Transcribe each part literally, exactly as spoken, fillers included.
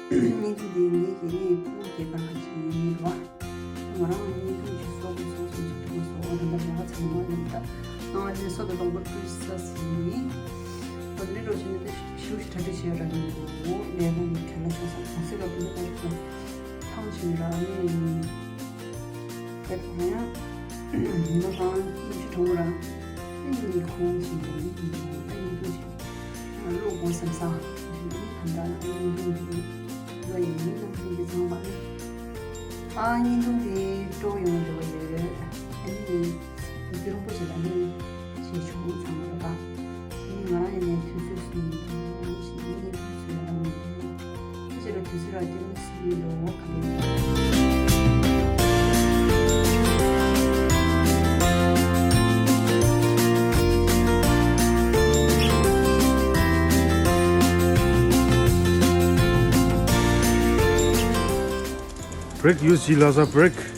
བརྙན་ཐུང་འདི་ངེད་ཀྱི་ངའི་ཕྲུ་གུ་སྐྱེས་པ་ནང་བཞིན་ཡིན་རོགས། ང་རང་བརྙན་ཐུང་ཅིག་བཟོ་དགོས་བཟོ་བཟོ་བཟོ་དགོས་བཟོ་འོ་དེ་འདྲ་རོགས་ཚང་མ་ཡིན་ད། ང་ལས་སོ་དང་ལོང་པོ་ཀྲུའི་ས་སི་ཡིན། འོ་དེ་འདྲ་རོགས་བྱས་ནས་ད་ཞུ་ཞུ་གྲ་སྒྲིག་བྱས་ར་ཡིན་འདུག་ལས་ཁུངས་ཀྱི་གྲལ་ལ་ཤོག་ས་གོང་ཚད་ལ་བུད་ད་ཐང་ཆེན་ར་ནི་ཡིན། དེ་གང་ཡང་ཉི་མ་གང་ཉི་ཤུ་གྲངས་ར་ཨེ་ཉི་ཁོང་ཞིག་ཡིན་ཡིན་ཨེ་ཉི་དུ་ཞིག་ལོ་གོ་སེམས་ས་ད་ལྟ་ཨེ་ཉི་དུ་ཞིག་ལ་ཡིན་ཡིན་ནམ་ཡིན་གྱི་ཚང་མ་ནི་ཨ་ཉི་དུ་དེ་སྤྲོ་ཡོང་རེ་བ་ཡོད། ཨེ་ཉི་དུ་རོང་པོ་ཞིག་ལ་ནི་ཞེས་ཆུང་ཚང་མ་རེ་བ། ང་རང་ཡིན་ནའི་དུས་ཚོད་སུ་ཡིན་དུས་ཡིན་ཞིང་ཡིན་དུས་ཚོད་རང་ཡིན་དུས་ཁྱེད་ལ་དུས་ཚོད་རག་དུས་ནི་སུ་ཡིན་རུང་ག་ལེ། Brake use བྱེད་ལ་ས་brake།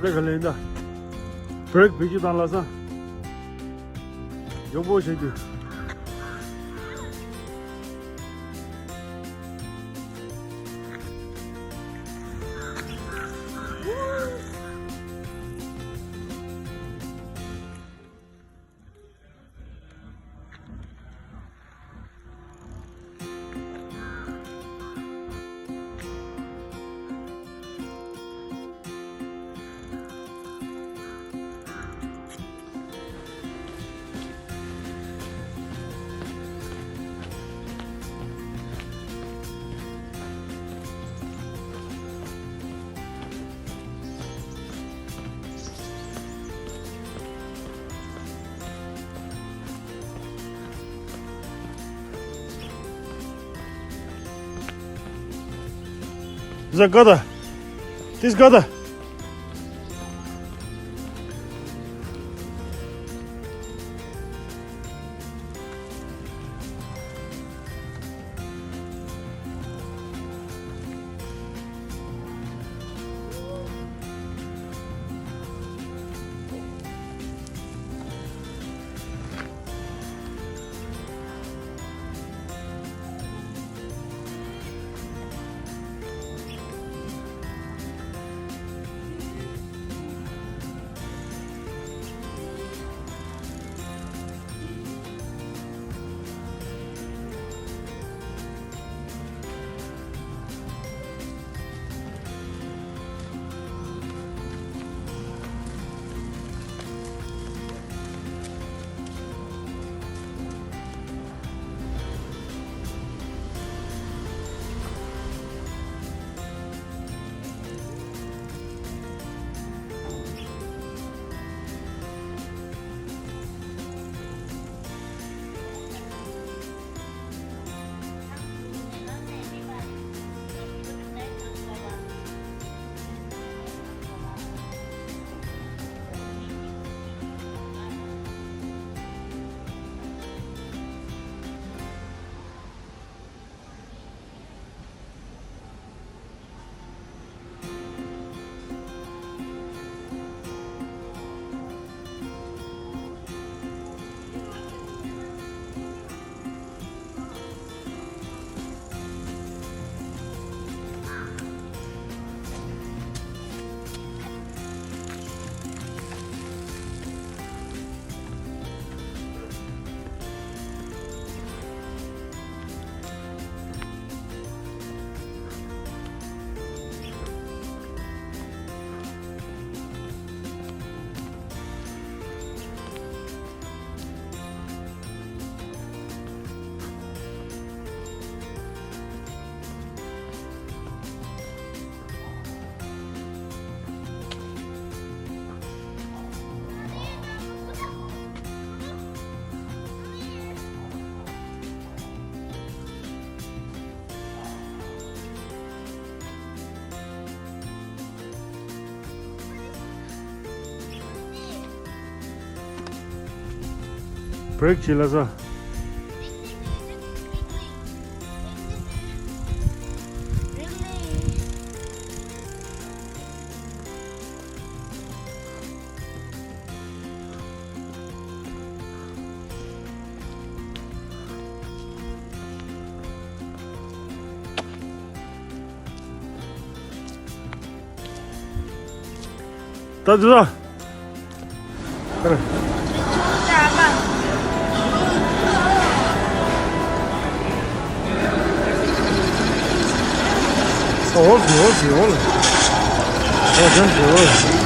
ད་ག་ལེན་ད། brake བེད་སྤྱོད་བཏང་ལ་ས། མགྱོགས་པོ་བྱེད་དུས། Is that Gada? This Gada? བྷི་རེག་བྱེད་ལ་ས། ད་དུ་ད། འོ་ཟི་འོ་ཟི་འོ་ལ། འོ་ཟན་ཟི་འོ།